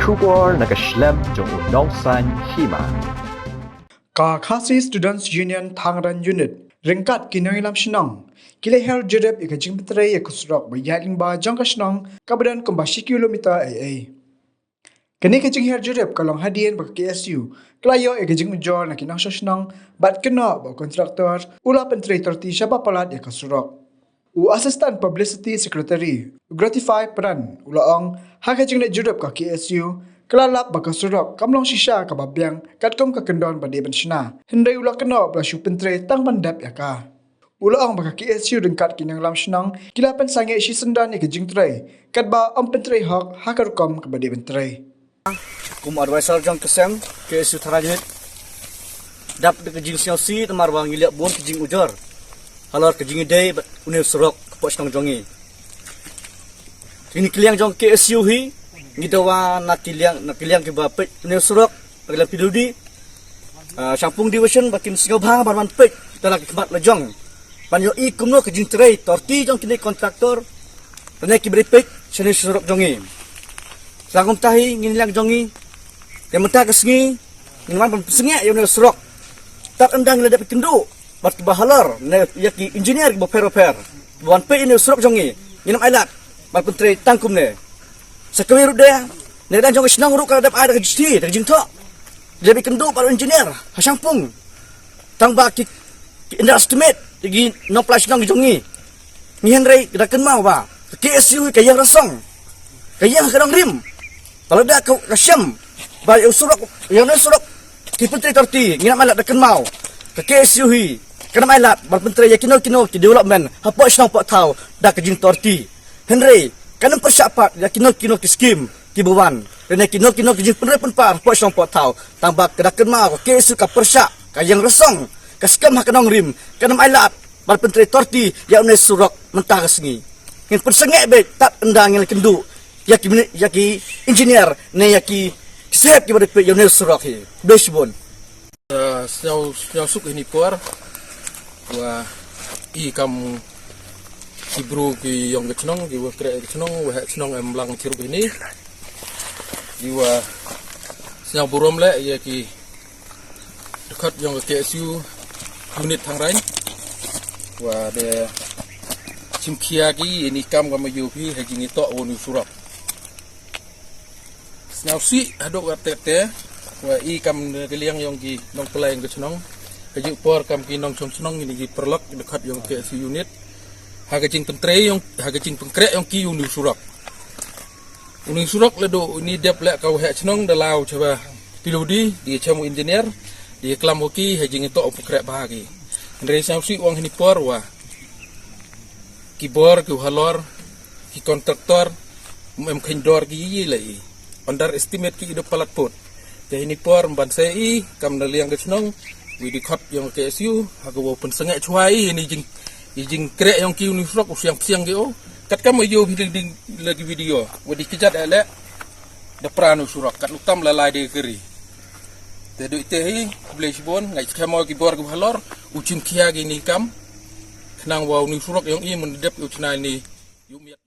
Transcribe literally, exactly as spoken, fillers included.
Khubor na ka shlem jong u nongsan hima. Ka Khasi Students Union Thangraiñ Unit ryngkat ki nongïalam shnong ki la hiar jurip ïa ka jingpyntrei ïa ka surok ba ïaid lyngba jong ka shnong kaba don kumba shi kilometer ei ei. Kane ka jinghiar jurip ka long hadien ba ka K S U ka la ïoh ïa ka jingujor na ki nongshong shnong bad kynnoh ba u kontraktor u la pyntrei torti sha ba palat ïa ka surok. U Assistant Publicity Secretary, u Gratify Pran, u la ong ha ka jingleit jurip ka K S U ka la lap ba ka surok kam long shisha kaba biang katkum ka kyndon ba dei ban shna. Hynrei u la kynnoh ba la shu pyntrei tang ban dep ïa ka. U la ong ba ka K S U ryngkat ki nongïalam shnong ki la pynsangeh shisyndon ïa ka jingtrei katba ym pyntrei hok ha ka rukom kaba dei ban trei. Kum advisor jong ka seng K S U Thangraiñ Unit, dap da ka jingsngewsih namar ba ngi la ïoh bun ka jingujor halor ka jingïadei bad une u surok hapoh shnong jong ngi. Kine ki liang jong K S U hi ngi dawa na ki liang, na ki liang kiba peit une u surok, na ki liang P W D, ah, Shangpung Division ba kin sngewbha ban wan peit da la ki khmat la jong ban ïohi kumno ka jingtrei torti jong kine ki kontraktor lane kiba dei peit shane surok jong ngi. Sa kumta hi ngin liang jong ngi, ïa mynta ka sngi ngin wan ban pynsangeh ïa une u surok. Tad ynda ngi la dep ïakynduh bad kiba halor ne ïa ki engineer kiba pher bapher kiba wan peit ïa une u surok jong ngi, ngin ym ailad ban pyntrei tang kumne. Sa kawei ruh de, na ka liang jong ka shnong ruh ka la dep ai da ka jingthoh, da ka jingthoh. Ngi la dep ïakynduh bad u engineer ha Shangpung. Tang ba ki, ki underestimate ïa ki nongpynlait shnong jong ngi. Ngi hynrei da kynmaw ba ka K S U ka ïeng rasong, ka ïeng ha ka nongrim. Ba lada ka, ka shem ba ïa u surok, ïa une u surok ki pyntrei torti, ngin ym ailad da kynmaw. Ka K S U hi kan ym ailad ban pyntrei ïa kino kino ki development hapoh shnong hapoh thaw da ka jingtorti. Hynrei kan ym pyrshah pat ïa kino kino ki skim kiba wan, lane kino kino ki jingpynroi pynpar hapoh shnong hapoh thaw. Tang ba ka da kynmaw ka K S U ka pyrshah, ka ïeng rasong, ka skhem ha ka nongrim, kan ym ailad ban pyntrei torti ïa une u surok mynta ka sngi. Ngin pynsangeh beit tad ynda ngin la ïakynduh ïa ki mini-, ïa ki engineer ne ïa ki, ki sahep kiba dei peit ïa une u surok hi. Khublei shibun. Ah, sngew, sngewsuk hini por wa i kam ki bru ki ïong ka chnong, ki wa kreh ka chnong, wa heh chnong em lang chirup hini. Di wa sngew burom leh ïa ki dkhot ïong ka K S U unit Thangraiñ wa da chimkhia ki ïa ini kam ka ma ïoh phi ha jingitoh wa une u surok. Sngewsih haduh katte katte wa i kam ka liang ïong ki nongpynlait ïong ka chnong. Ka juh por kam ki nongshong chnong ini ki paralok dkhot ïong ka K S U unit ha ka jingpyntrei ïong, ha ka jingpynkreh ïong ki une u surok. Une u surok la duh ini dep leh ka wa heh chnong da law chwa P W D, di chem u engineer, di klam u ki ha jingitoh u pynkreh bha ki. Hynrei sngewsih ong hini por wa ki bor ki wa halor ki kontraktor em kheiñ dor ki ïa lei, underestimate ki i da palat put. Te hini por ban sei i kam na liang ka chnong, wi dkhot ïong ka K S U ha ka wa pynsangeh chwa i ini jing, i jingkreh ïong ki une u surok u siang psiang ki o. Katkam ïoh hi ding ding la ki video wa di kjat eh leh da pra une u surok kat luktam la lai de kari. Te duh ite hi, khublei shibun, ngai chkhem o ki bor ki wa halor u chimkhia ki ini kam. Khnang wa une u surok ïong i mun dep u chna ini ïu miat.